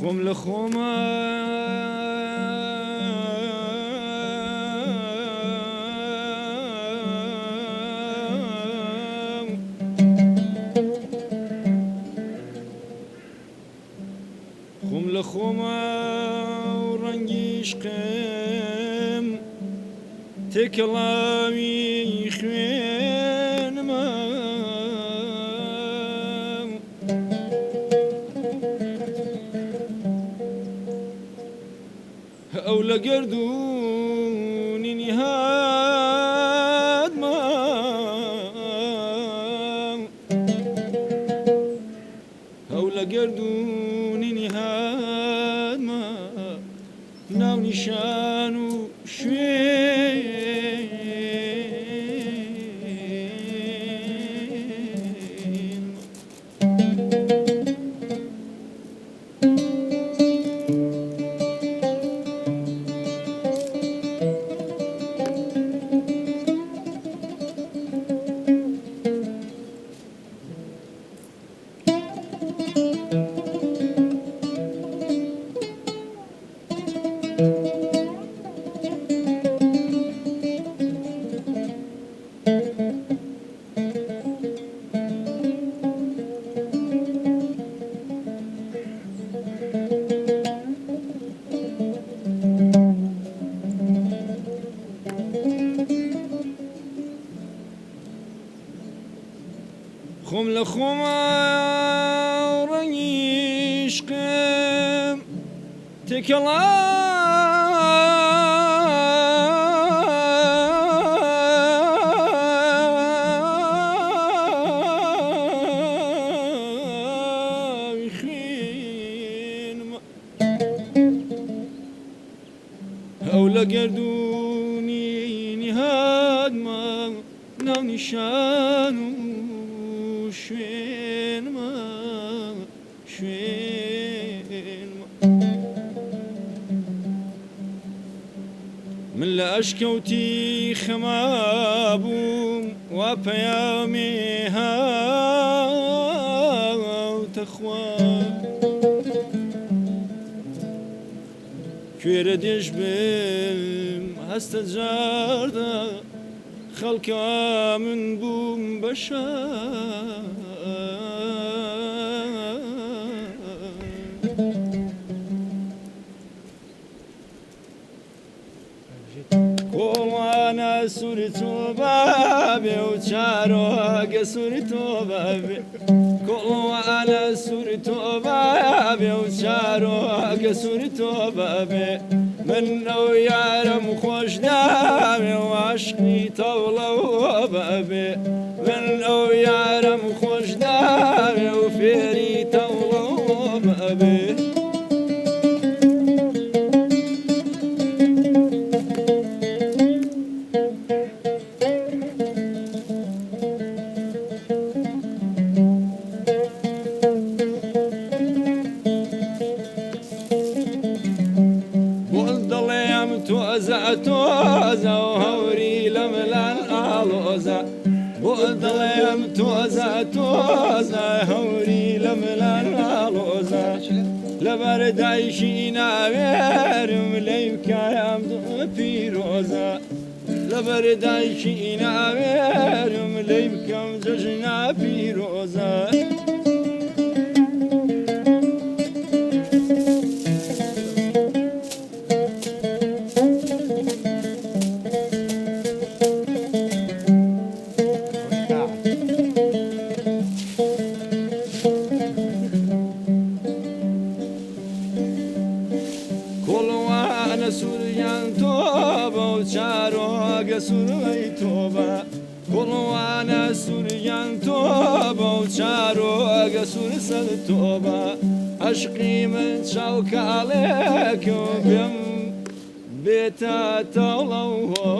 خۆم لە خۆما. خۆم لە خۆما و ڕەنگی عیشقم تێکەڵاوی خوێنمە. ئەو لە گەردوونی نیهادما. ئەو لە گەردوونی نیهادما ناونیشان و شوێن. خۆم لە خۆما ڕەنگی عیشقم تێکەڵاوی خوێنمە. ئەو لە گەردوونی نیهادما ناونیشان و شوێنمە شوێنمە. من لە ئەشکەوتی خەما بووم وا پەیامێ هاوتە خوا. کوێرە دێژ بم هەستە جاردا خەڵکا من بووم بە شا. کۆڵانە سوور تۆبە بێ و چارۆگە سوور تۆبە بێ. کۆڵوانە سوور تۆبە بێ و چارۆگە سوور تۆبە بێ. من ئەو یارم خۆش داوێ و عەشقی تەوڵەوە بێ. من ئەو یارم خۆش داوێ و فێری تەوڵەوە بێ. بۆ دەڵێم تۆزە تۆزە و هەوری لە ملان ئاڵۆزە. بۆ دەڵێم تۆزە تۆزە هەوری لە ملان ئاڵۆزە. لەبەر دایکی ناوێرم لێی بکەم پیرۆزە. لەبەر دایکی ناوێرم لێی بکەم جەژنا پیرۆزە. کۆڵوانە سووریان تۆبە و چارۆگە سوورەی تۆبە. کۆڵوانە سووریان تۆبە و چارۆگە سوور سەر تۆبە. عەشقی من چاوکاڵێک و بێم بێتە تەڵەوە.